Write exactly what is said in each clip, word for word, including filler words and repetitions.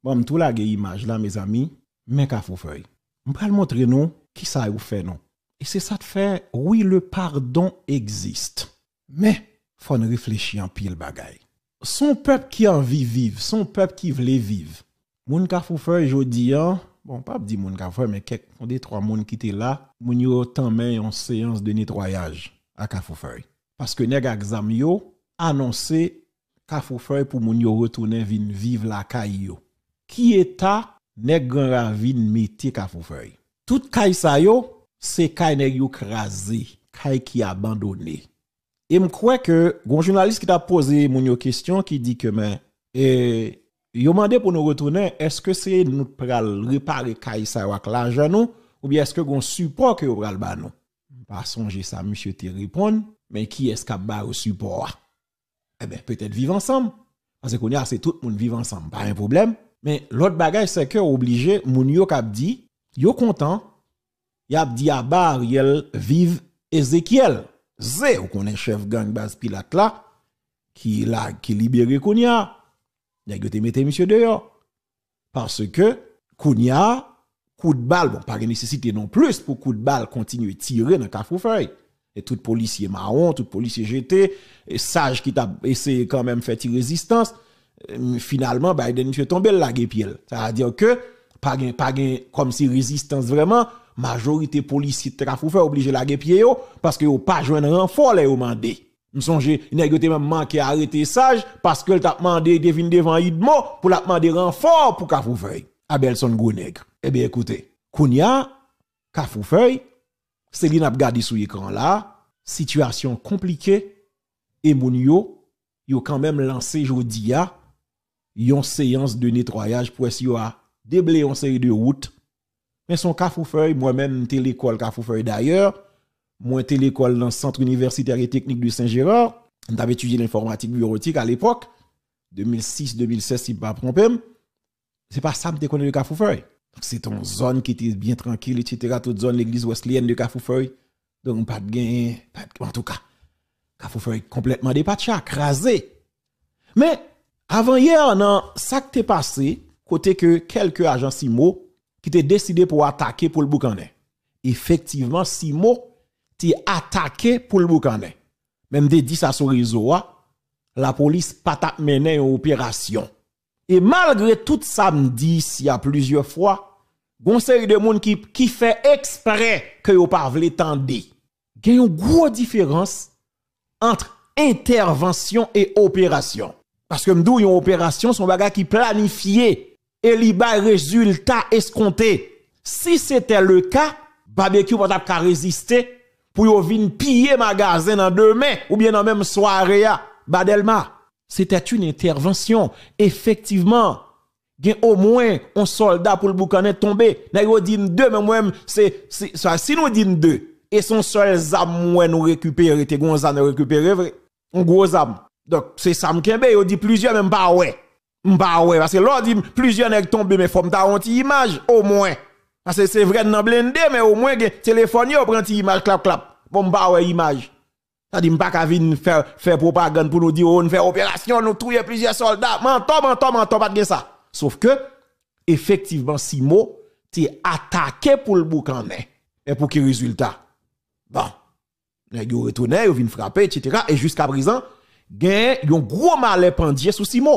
Bon, m tou lage imaj la, mezanmi. Men Kafou Fèy. M pral montre nou kisa yo fè nou. E se sa k fè, wi, le pardon existe. Men, fò n reflechi anpil bagay. Se yon pèp ki anvi viv, se yon pèp ki vle viv. Moun Kafou Fèy jodi a, bon, m p ap di moun Kafou Fèy, men kèk, yon de twa moun ki te la, moun yo tanmen yon seyans de netwayaj a Kafou Fèy. Paske nèg ak zam yo anonse Kafou Fèy pou moun yo retounen vin viv lakay yo. Ki eta nèg Gran Ravin mete Kafou Fèy? Tout kay sa yo, se kay nèg yo kraze, kay ki abandone. E m kwè ke gon jounalis ki t ap poze moun yo kesyon ki di ke, men, e, yo mande pou nou retounen, èske se nou t pral repare kay sa yo ak lajan nou, oubyen èske gon sipò ke yo pral ba nou? M pa sonje sa misye te reponn, men kiyès k ap ba yo sipò a? Ebyen, petèt viv ansanm. Paske kounye a, se tout moun viv ansanm, pa gen pwoblèm. Men lòt bagay, se ke oblije, moun yo k ap di, yo kontan, y ap di aba Ariel, viv Ezekyèl. Ze, ou konnen chèf gang baz Pilat la, ki la, ki libere kounye a. Nèg yo te mete misye deyò. Paske, kounye a, kout bal, bon, pa gen nesesite non plis pou kout bal kontinye tire nan Kafou Fèy. E tout polisye mawon, tout polisye jete, e saj ki t ap eseye kanmenm fè ti rezistans, e, finalman, Biden misye tonbe, l lage pye l. Sa vle di ke pa gen, pa gen kòmsi rezistans vrèman, majorite polisye Kafou Fèy oblije lage pye yo, paske yo pa jwenn ranfò lè yo mande. M sonje, nèg yo te menm manke arete saj, paske l t ap mande, li te vin devan UDMO pou l ap mande ranfò pou Kafou Fèy. Abelson Gwonèg. Ebyen, ekoute, kounye a, Kafou Fèy, se li n ap gade sou ekran la, sitiyasyon konplike, e moun yo, yo kanmenm lanse jodi a, yon seyans de netwayaj pou wè si yo a deble yon seri de wout. Men se yon Kafou Fèy, mwen menm, m te lekòl Kafou Fèy dayè, mwen te lekòl nan Sant Inivèsitè e Teknik de Sen Jera, m t ap etidye lenfòmatik biwotik alepòk, de mil sis, de mil sèt, si m pa twonpe m. Se pa sa m te konnen de Kafou Fèy. Donk, se te yon zòn ki te byen trankil, etsetera. Tout zòn legliz Wesleyèn de Kafou Fèy. Donk, m pa t gen, pa t, antouka, Kafou Fèy konplètman depatcha, kraze. Men, avan yè, nan sa k te pase, kote ke kèlke ajan CIMO ki te deside pou atake pou l boukannen. Efektivman, CIMO te atake pou l boukannen. Men m te di sa sou rezo a, lapolis pa t ap mennen yon operasyon. E malgre tout sa m di isi a plizyè fwa, gon seri de moun ki, ki fè eksprè ke yo pa vle tande. Gen yon gwo diferans ant entèvansyon e operasyon. Paske m di w, yon operasyon se yon bagay ki planifye e li bay rezilta eskonte. Si se te le ka, Babekyou pa t ap ka reziste pou yo vin piye magazen nan demen oubyen nan menm sware a, ba Dèlma. C'était une intervention. Efektivman, gen omwen yon sòlda pou l boukannen tonbe. Nèg yo di n de, men mwen, se, se, sa, si nou di n de, e se yon sèl zam mwen nou rekipere, te gen yon zam yo rekipere vre. Yon gwo zam. Donk, se sa m kenbe, yo di plizyè, men m pa wè. M pa wè, paske lè w di m plizyè nèg tonbe, men fò m ta wè yon ti imaj, omwen. Paske se vre n nan blende, men omwen gen telefòn yo pran ti imaj klap klap. Bon, m pa wè imaj. Sa di m pa ka vin fè, fè pwopagann pou nou di, o, n fè operasyon, nou touye plizyè sòlda. Mantò, mantò, mantò, pa t gen sa. Sof ke, efektivman, CIMO te atake pou l boukannen. Men pou ki rezilta? Bon, nèg yo retounen, yo vin frape, etsetera. E jiska prezan, gen yon gwo malè pandye sou CIMO.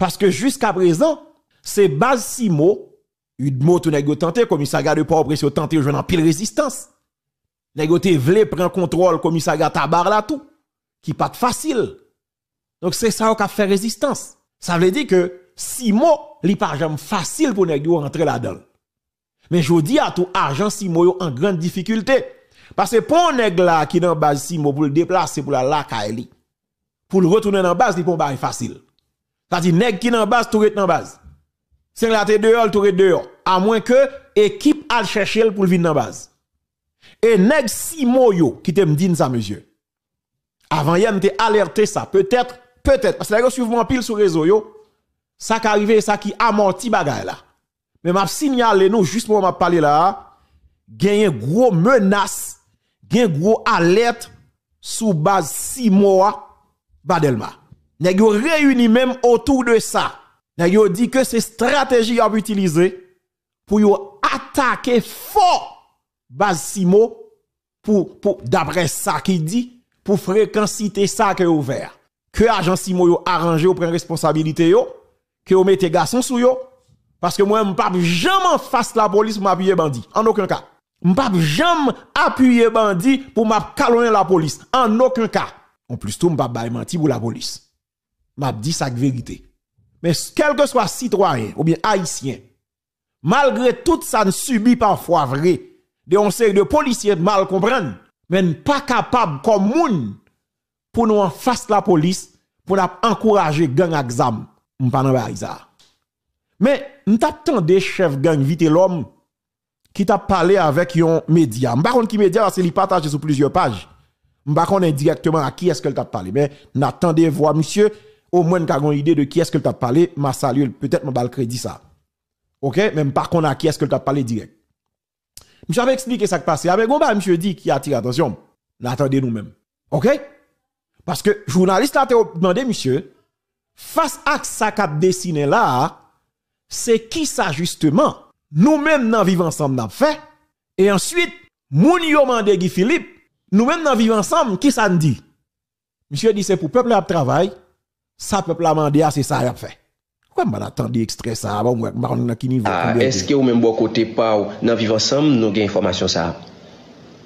Paske jiska prezan, se baz CIMO, UDMO tou nèg yo tante, komisarya de Pòtoprens yo tante, yo jwenn anpil rezistans. Nèg yo te vle pran kontwòl komisarya Tabar la tou, ki pa t fasil. Donk, se sa yo k ap fè rezistans. Sa vle di ke CIMO, li pa janm fasil pou nèg yo rantre ladan l. Men jodi a tou, ajan CIMO yo an grann difikilte. Paske pou yon nèg la ki nan baz CIMO pou l deplase pou l al lakay li, pou l retounen nan baz, li pa yon bagay fasil. Sa di, nèg ki nan baz, tou ret nan baz. Si nèg la te deyò, l tou ret deyò. Amwen ke ekip al chèche l pou l vin nan baz. E nèg CIMO yo, kite m di n sa, mesye. Avan yè, m te alète sa. Petèt, petèt, paske nèg yo swiv mwen anpil sou rezo yo, sa ka rive, e sa ki amòti bagay la. Men m ap sinyale nou, jis moman m ap pale la a, genyen gwo menas, gen gwo alèt sou baz CIMO a, ba Dèlma. Nèg yo reyini menm otou de sa. Nèg yo di ke se estrateji y ap itilize pou yo atake fò baz Simo pou, pou, daprè sa ki di, pou frekansite sa ke yo fè a. Ke ajan Simo yo aranje yo, pran responsabilite yo, ke yo mete gason sou yo, paske mwen, m p ap janm anfas lapolis pou m apiye bandi, an okenn ka. M p ap janm apiye bandi pou m ap kalonnen lapolis, an okenn ka. Anplis tou, m p ap bay manti pou lapolis. M ap di sa k verite. Men kèlkeswa sitwayen oubyen ayisyen, malgre tout sa n sibi pafwa vre de yon seri de polisye mal konprann, men n pa kapab kòm moun pou nou anfas lapolis, pou n ap ankouraje gang ak zam. M pa nan bagay sa a. Men, m t ap tande chèf gang Vitelòm ki t ap pale avèk yon medya. M pa konn ki medya, paske li pataje sou plizyè paj. M pa konnen dirèkteman a kiyès ke l t ap pale, men n a tande vwa misye, omwen n ka gen yon ide de kiyès ke l t ap pale, m a salye l, petèt m a ba l kredi sa. Oke? Men m pa konn a kiyès ke l t ap pale dirèk. Misye ap eksplike sa k pase a, men gon bagay misye di ki atire atansyon m. N a tande nou menm. Oke? Paske jounalis la te mande misye, fas ak sa k ap desinen la a, se kisa jisteman nou menm nan Viv Ansanm n ap fè? E answit, moun yo mande Guy Philippe, nou menm nan Viv Ansanm, kisa n di? Misye di se pou pèp la y ap travay, sa pèp la mande a, se sa y ap fè. Kwè m pa t ap tande ekstrè sa a, bon, m pa konn nan ki nivo, a, konbyen l te. Èske ou menm bò kote pa w nan Viv Ansanm, nou gen enfòmasyon sa a?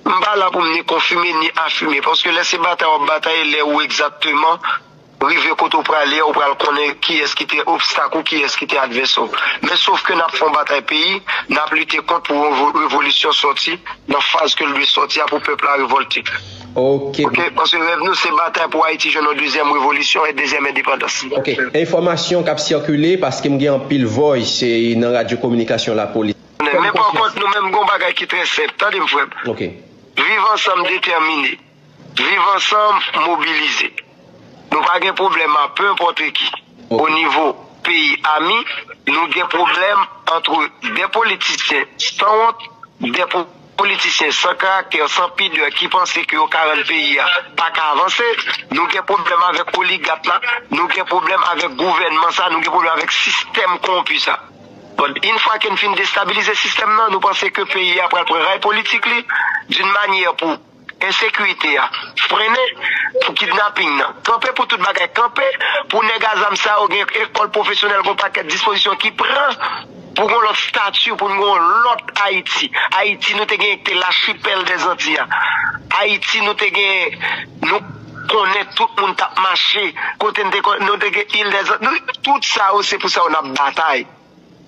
M pa la pou m ni konfime ni afime, paske lè se batay w ap batay, lè ou egzakteman rive kote w prale a, ou pral konnen kiyès ki te obstak ou, kiyès ki te advèsè w. Men sof ke n ap fè yon batay peyi, n ap lite kont pou yon revo-, revolisyon sòti nan faz ke l dwe sòti a pou pèp la revòlte. Ok. Ok, paske rèv nou se batay pou Ayiti jwenn yon dezyèm revolisyon e dezyèm endepandans. Ok. Enfòmasyon k ap sikile, paske m gen anpil voice, e, nan radyo kominikasyon lapolis. Men pa kont, nou menm, gon bagay ki trè senp. Tande m, frè m. Ok. Viv Ansanm detèmine. Viv Ansanm mobilize. Nou pa gen pwoblèm a peu importe qui. Ok. O nivo peyi ami, nou gen pwoblèm antre de politisyen sanwont, de po-, politisyen san karaktè, san pidè, ki panse ke yo ka rann peyi a pa ka avanse. Nou gen pwoblèm avèk oligat la, nou gen pwoblèm avèk gouvènman sa, nou gen pwoblèm avèk sistèm kowonpi sa. Bon, yon fwa ke n fin destabilize sistèm nan, nou panse ke peyi a pral pran ray politik li, d'une manière pou ensekirite a frennen, pou kidnaping nan kanpe, pou tout bagay kanpe, pou nèg a zam sa yo gen ekòl pwofesyonèl, gon pakèt dispozisyon ki pran pou gon lòt stati, pou n gon lòt Ayiti. Ayiti nou te gen te lachipèl dèzanti a. Ayiti nou te gen, nou konnen tout moun t ap mache, kote n te kon-, nou te gen il dèzanti, nou, tout sa yo, se pou sa yo n ap batay.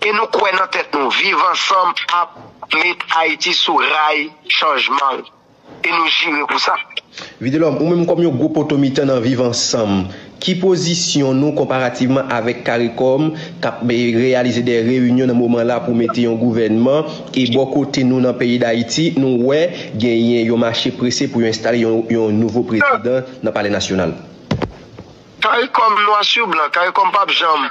E nou kwè nan tèt nou, Viv Ansanm ap met Ayiti sou ray chanjman l. E nou jire pou sa. Vitelòm, ou menm kòm yon gwo poto mitan nan Viv Ansanm, ki pozisyon nou konparativman avèk Caricom k ap, e, reyalize de reyinyon nan moman la pou mete yon gouvènman, e bò kote nou nan peyi Dayiti, nou wè genyen yon mache prese pou yo enstale yon, yon nouvo prezidan nan Palè Nasyonal? Caricom nwa sou blan, Caricom p ap janm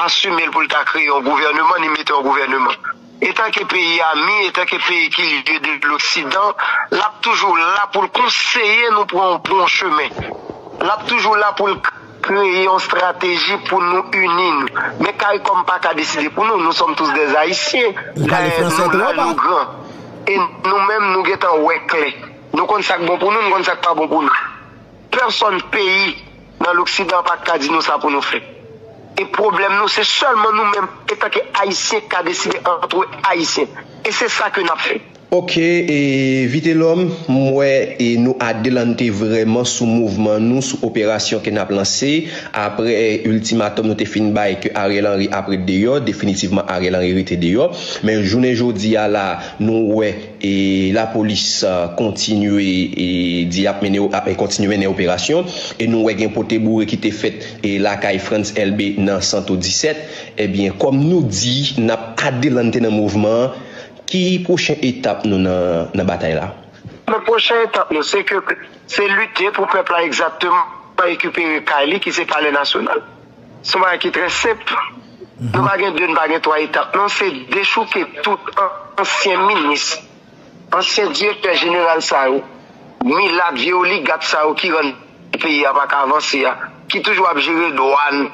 asime l pou l ta kreye yon gouvèneman, ni mete yon gouvèneman. Etanke peyi ami, etanke peyi ki lye de Loksidan, l ap toujou la pou l konseye nou pran, pran yon chemen. L ap toujou la pou l kreye yon estrateji pou nou ini nou. Men Caricom pa ka deside pou nou. Nous sommes tous des Haïtiens. Li pale fransè twò ba. Nou gran. E nou menm, nou gentan wè klè. Nou konn sa k bon pou nou, nou konn sa k pa bon pou nou. Pèsonn peyi nan Loksidan pa ka di nou sa pou nou fè. E pwoblèm nou, se sèlman nou menm, etanke Ayisyen, ka deside antre Ayisyen. E se sa ke n ap fè. Ok, e Vitelòm, m wè, e nou adelante vrèman sou mouvman nou, sou operasyon ke n ap lanse, apre, e, iltimatòm nou te fin bay ke Ariel Henry ap ret deyò, definitivman Ariel Henry rete deyò. Men jounen jodi a la, nou wè e lapolis, a, kontinye, e, di ap mennen, ap kontinye mennen operasyon. E nou wè gen pote boure ki te fèt, e, lakay Frantz Elbé nan Santo disèt. Ebyen, kòm nou di, n ap adelante nan mouvman an, ki pwochen etap nou nan, nan batay la? Men pwochen etap nou, se ke, se lite pou pèp la egzakteman rekipere kay li, ki se Palè Nasyonal. Se yon bagay ki trè senp. Nou pa gen de, nou pa gen twa etap. Non, se dechouke tout an-, ansyen minis, ansyen direktè jeneral sa yo, milat, vye oligat sa yo ki rann peyi a pa ka avanse a, ki toujou ap jere dwàn,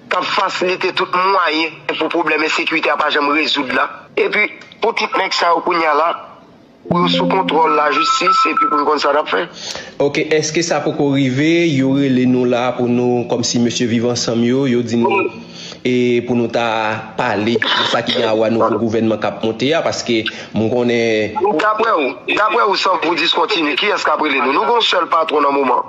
k ap fasilite tout mwayen pou pwoblèm ensekirite a pa janm rezoud la. Epi, pou tout nèg sa yo kounye a la, pou yo sou kontwòl lajistis, epi pou yo konn sa y ap fè. Ok, èske sa poko rive, yo rele nou la pou nou, kòmsi mesye Viv Ansanm yo, yo di nou, e pou nou ta pale de sa ki gen a wè nouvo gouvènman k ap monte a, paske m konnen Daprè ou, daprè ou, san pou diskontinye, kiyès k ap rele nou? Nou gon sèl patwon nan moman.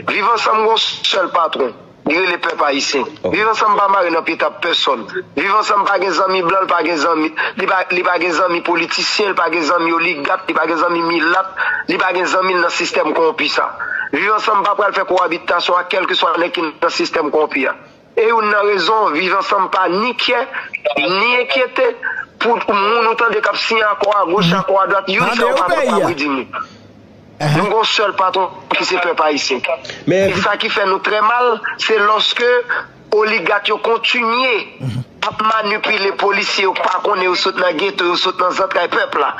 Viv Ansanm gon sèl patwon. Li rele pèp ayisyen. Viv Ansanm pa mare nan pye tap pèsòn. Viv Ansanm pa gen zanmi blan, li pa gen zanmi, li pa, li pa gen zanmi politisyen, li pa gen zanmi oligat, li pa gen zanmi milat, li pa gen zanmi nan sistèm kowonpi sa. Viv Ansanm pa pral fè kowabitasyon ak kèlkeswa nèg ki nan sistèm kowonpi a. E youn nan rezon, Viv Ansanm pa ni kyè, ni enkyete pou moun ou tande k ap siyen akò agoch, akò adwat, youn sèl patwon k ap redi nou. Nou gon sèl patwon ki se pèp ayisyen. E sa ki fè nou trè mal, se lòske oligat yo kontinye ap manipile polisye yo pa konnen yo sot nan geto, yo sot nan zantray pèp la,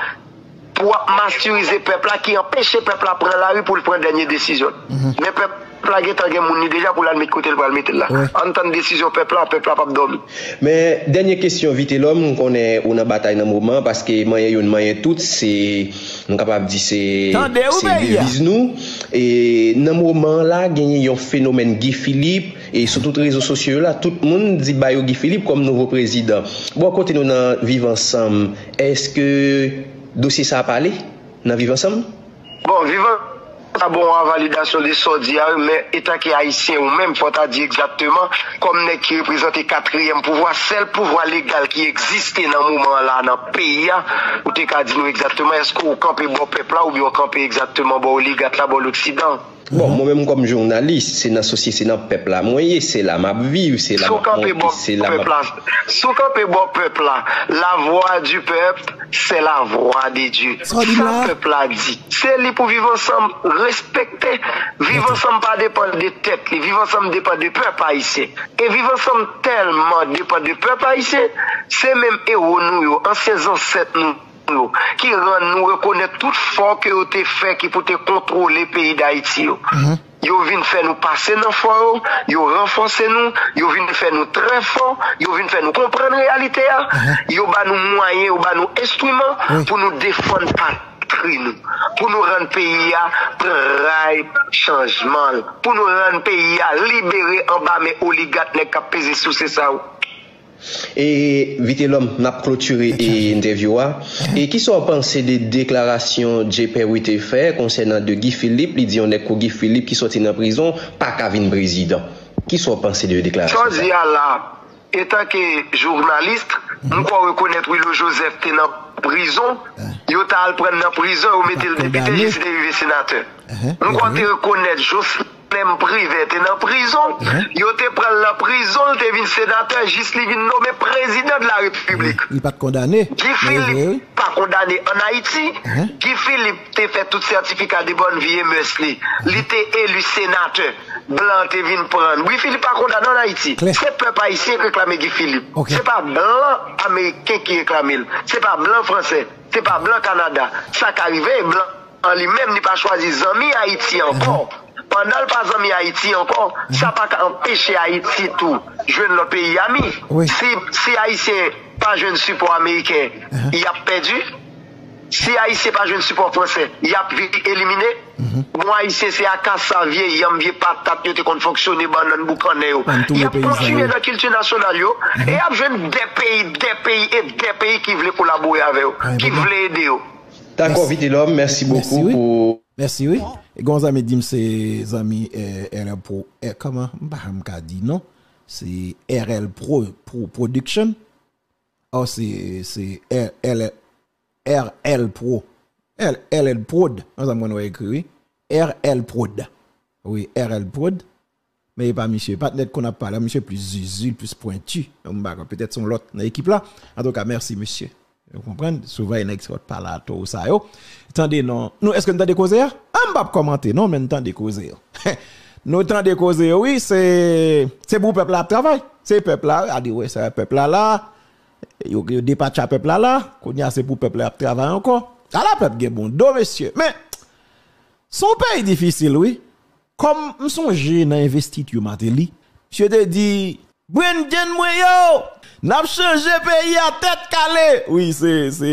pou ap mastirize pèp la, ki anpeche pèp la pran lari pou l pran dènye desizyon l. Men pèp la gentan gen moun li deja pou l al met kote l pral mete l la. Ann tann desizyon pèp la, pèp la p ap dòmi. Men, dènye kesyon, Vitelòm, m konnen ou nan batay nan moman, paske manyen youn, manyen tout, se, nou kapab di se, se deviz nou. E nan moman an la, genyen yon fenomèn Guy Philippe, e sou tout rezo sosyo yo la, tout moun di ba yo Guy Philippe kòm nouvo prezidan. Bò kote nou nan Viv Ansanm, èske dosye sa a pale nan Viv Ansanm? Bon, Viv Ansanm pa bon a validasyon de sa w di a, wi, men etanke Ayisyen ou menm, fò w ta di egzakteman, kòm nèg ki reprezante katriyèm pouvwa, sèl pouvwa legal ki egziste nan moman an la nan peyi a, ou te ka di nou egzakteman, èske w kanpe bò pèp la oubyen w kanpe egzakteman bò oligat la, bò Loksidan? Bon, mwen menm kòm jounalis, se nan sosyete, se nan pèp la mwen ye, se la m ap viv, se la m ap monte, se la m ap... Si w kanpe bò pèp la, la voix du peuple, c'est la voix de Dieu. Sa pèp la di, se li pou Viv Ansanm respekte. Viv Ansanm pa depann de tèt li, Viv Ansanm depann de pèp ayisyen. E Viv Ansanm tèlman depann de pèp ayisyen, se menm ewo nou yo, ansyen zansèt nou yo, ki rann nou rekonèt tout fò ke yo te fè ki pou te kontwole peyi Dayiti yo. Yo vin fè nou pase nan fò yo, yo ranfòse nou, yo vin fè nou trè fò, yo vin fè nou konprann reyalite a, yo ba nou mwayen, yo ba nou enstriman pou nou defann patri nou, pou nou rann peyi a pran ray chanjman l, pou nou rann peyi a libere anba men oligat nèg k ap peze souse sa yo. E Vitelòm, n ap klotire entèvyou a. E kisa w panse de deklarasyon J. Perry te fè konsènan de Guy Philippe? Li di yon nèg kou Guy Philippe ki sòti nan prizon pa ka vin prezidan. Kisa w panse de deklarasyon sa? Sa w di a la, etanke jounalis, m kwè w rekonèt Willo Joseph te nan prizon. Yo t al pran l nan prizon, yo mete l depite jis li te rive senatè. M kwè w te rekonèt Joslèm Privè te nan prizon. Yo te pran l nan prizon, l te vin senatè jis li vin nome prezidan de la repiblik. Li pa t kondane. Guy Philippe pa kondane ann Ayiti. Guy Philippe te fè tout sètifika de bòn vi e mès li. Li te eli senatè. Blan te vin pran l. Guy Philippe pa kondane ann Ayiti. Se pèp ayisyen ki reklame Guy Philippe. Se pa blan ameriken ki reklame l. Se pa blan fransè. Se pa blan Kanada. Sa ka rive, blan an li menm, li pa chwazi zanmi Ayiti ankò. Pandan l pa zanmi Ayiti ankò, sa pa ka anpeche Ayiti tou jwenn lòt peyi ami. Si, si Ayisyen pa jwenn sipò ameriken, y ap pèdi. Si Ayisyen pa jwenn sipò fransè, y ap vin elimine. Bon, Ayisyen se akasya, vye yanm, vye patat yo te konn fonksyone, bannann boukannen yo. Y ap kontinye nan kilti nasyonal yo, e y ap jwenn de peyi, de peyi e de peyi ki vle kolabore avè yo, ki vle ede yo. Dakò, Vitelòm, mèsi bokou pou... Mèsi wi. Gon zanmi di m se zanmi, eh, R L Pro, eh, kòman? M pa janm ka di non. Se R L Pro, Pro Production. Oh, se, se R L, R L Pro. R L Prod. Nan sa m konn wè ekri, wi. R L Prod. Wi, R L Prod. Men e pa misye. Patnè k konn ap pale, misye plis zizi, plis pwenti. M pa konn, petèt se yon lòt nan ekip la. Antouka, mèsi, mesye. Ou konprann? Souvan, e nèg sòt pale atò ou sa yo. Tande non. Nou, èske n tande koze a? Ah, m p ap kòmante, non, men n tande koze yo. Nou tande koze yo, wi, se, se pou pèp la ap travay. Se pèp la, a di, wè, sa pèp la la. Yo, yo depatcha pèp la la, kounye a se pou pèp la y ap travay ankò. Ala pèp gen bon do, mesye. Men, se yon peyi difisil, wi. Kòm m sonje nan envestiti Martelly, misye te di, Brenn Gen mwen yo! N ap chanje peyi a tèt kale! Wi, se, se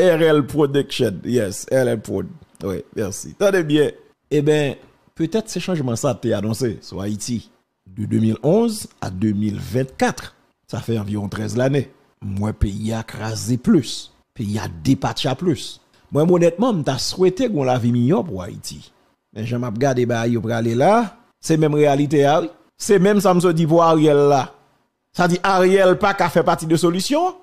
R L Production. Yes, R L Prod. Wi, mèsi. Tande byen. Eben, petèt se chanjman sa te anonse sou Ayiti. De de mil onz a de mil vennkat, sa fè anviwon trèz lane. M wè peyi a kraze plis. Peyi a depatcha plis. Mwen, onètman, m ta swete gon lavi miyò pou Ayiti. Men jan m ap gade bagay yo prale la, se menm reyalite a, wi. Se menm sa m sot di pou Ariel la. Sa di Ariel pa ka fè pati de solisyon an.